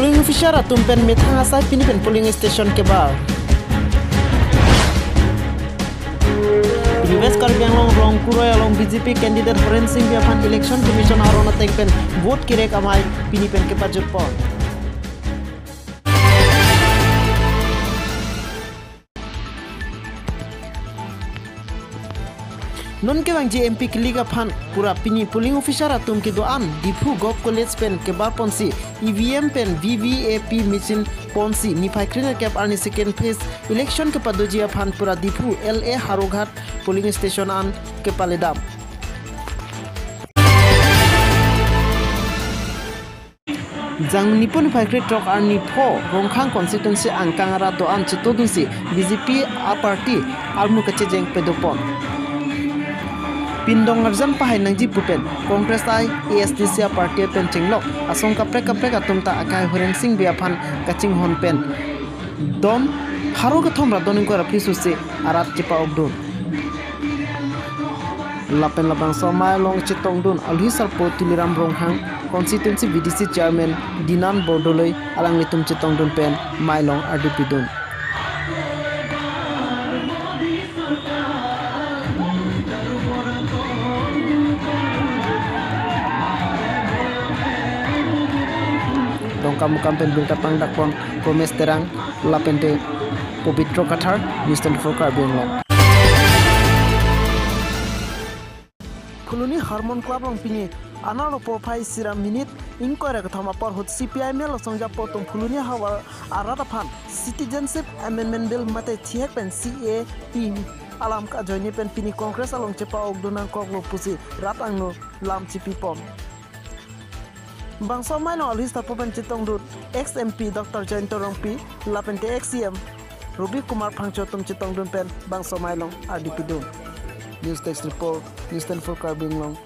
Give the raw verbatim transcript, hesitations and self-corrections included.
Polling officer atum pen methang asai pini pen polling station kebar. Pini West Karbi Anglong Rongkuroi along B J P candidate Horen Singh Bey aphan Election Commission aron ateng pen vote kerek amei pini pen kepajutpon. Non kevangji M P kilik aphan pura pini polling officer atum kedo-an Diphu Govt College pen kebarponsi E V M pen V V I P machine ponsi niphai krenerkep arni second phase election kepadoji aphan pura Diphu L A Howraghat polling station an kepaledam. Jangmi niphai krethrok arni pho Rongkhang constituency angkang arat do-an chetongdunsi B J P a party armu kachejeng padopon. Pindong arjan pahai nangji pu pen Congress ai A S D C a party pen chenglok asong kaprek kaprek atum ta akai Horen Singh Bey aphan kachinghon pen don pharo kethom ra don ingkoi ra phli susi arat chepa-okdun. Lapen labangso amei along chetongdun alhi sarpo Tuliram Ronghang, constituency V D C chairman Dinan Bordoloi alanglitum chetongdun pen amei along ardipidun. Dongkamukam pen birta pangdakpon Promes Terang lapente Pobitro Kathar, News twenty-four Karbi Anglong. Phuloni Harmon Club along pini anerlo porphai isi ra minute ingkoi ra kethom apor ahut C P I M L asong japo atum Phuloni havar arat aphan Citizenship Amendment Bill mate thihek pen C A A alam ajoine pen pini Congress along chepa-okdun nangkoklo pusi rat angno lam chepipon. Bangso amei along alhi sarpo pen chetongdun ex M P Doctor Jayanta Rongpi lapente ex C M Robir Kumar Phangcho atum chetongdun pen bangso amei along ardipidun. News Desk Report, News twenty-four Karbi Anglong.